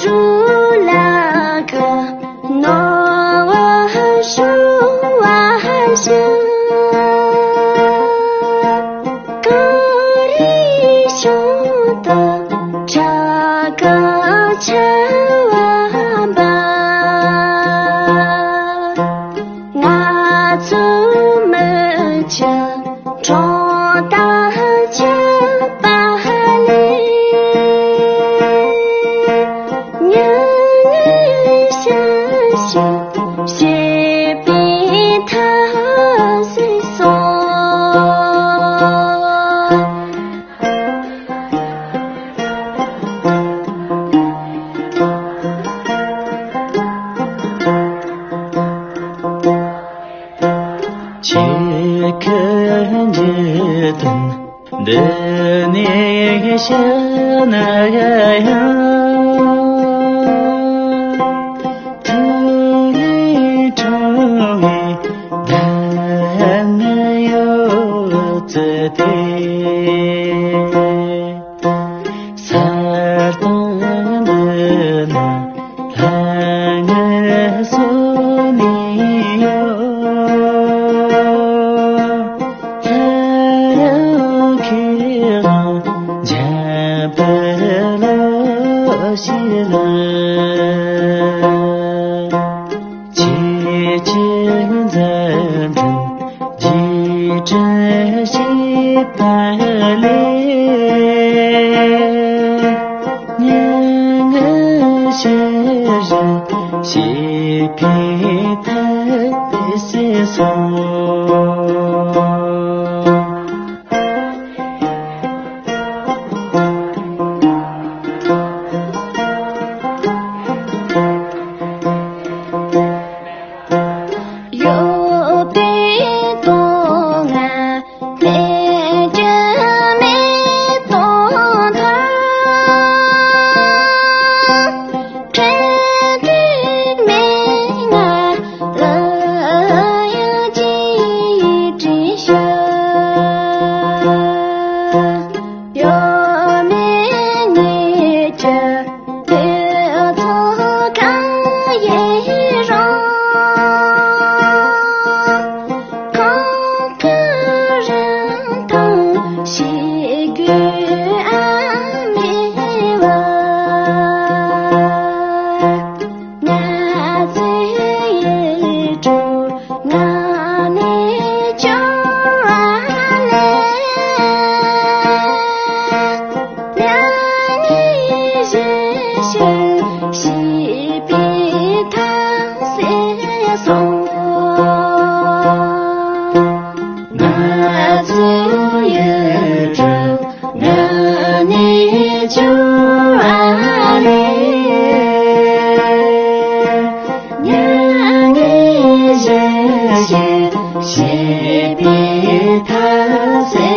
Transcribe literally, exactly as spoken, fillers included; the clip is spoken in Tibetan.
ཀྲུ་ལ་གི་ནོར་བུ་ཞུ་བ་ཞིག་ཀུ་རེ་ཤོད་དུ་ཁྲག་གི་ཆུ་བ་འབབ། ང་ཚོའི་མི་ཆེ་གྲོང་རྡལ་ཆགས་པ་ལས། མྱི་ངན་ཞིག་ཞེད་པའི་ཐབས་ཤེས་སོང་། ཁྱེད་ཀྱི་འཇིག་རྟེན་འདི་ནས་ཤི་ན་ཡང་། ཐུགས་ལས་འཁྲུངས་པའི་བདག་ཉིད་ཡོད་ཚུལ་དེ། ས་སྟེང་འདི་ན་ལྷ་ངན་གསོན་ནས་ཡོད། ལྷ་རབས་ཁྱེད་རང་འཇམ་དཔལ་ལོ་ཞིག་ལ། ཁྱེད་ཀྱི་མཛད་འཕྲིན་རྗེས་དྲན་བྱེད་པ་ལས། མྱི་ངན་ཞིག་ཞེད་པའི་ཐབས་ཤེས་སོང་། ཡོད་པའི་དོན་ང་མེད་རྒྱུ་མེད་དོན་ཐོག་འཕྲད་དུས་མེད་ང་ལ་ཡང་ཅི་དྲིས་ཤོག་ཡོད་མེད་ཉིད་ཀྱི་དུས་ཚོད་གང་ཡིན་རུང་། ཁོང་གི་རིན་ཐང་ཤེས་རྒྱུ་ཨ་མེད་པ། ང་ཚོའི་ཡུལ་གྲུ་ང་ནས་བྱུང་བ་ལས། ང་ནི་གཞིས་བྱེས་ཞེས་པའི་ཐབས་ཤེས་སོང་། ང་ཚོའི་ཡུལ་གྲུ་ང་ནས་བྱུང་བ་ལས། ང་ནི་གཞིས་བྱེས་ཞེས་པའི་ཐབས་ཤེས།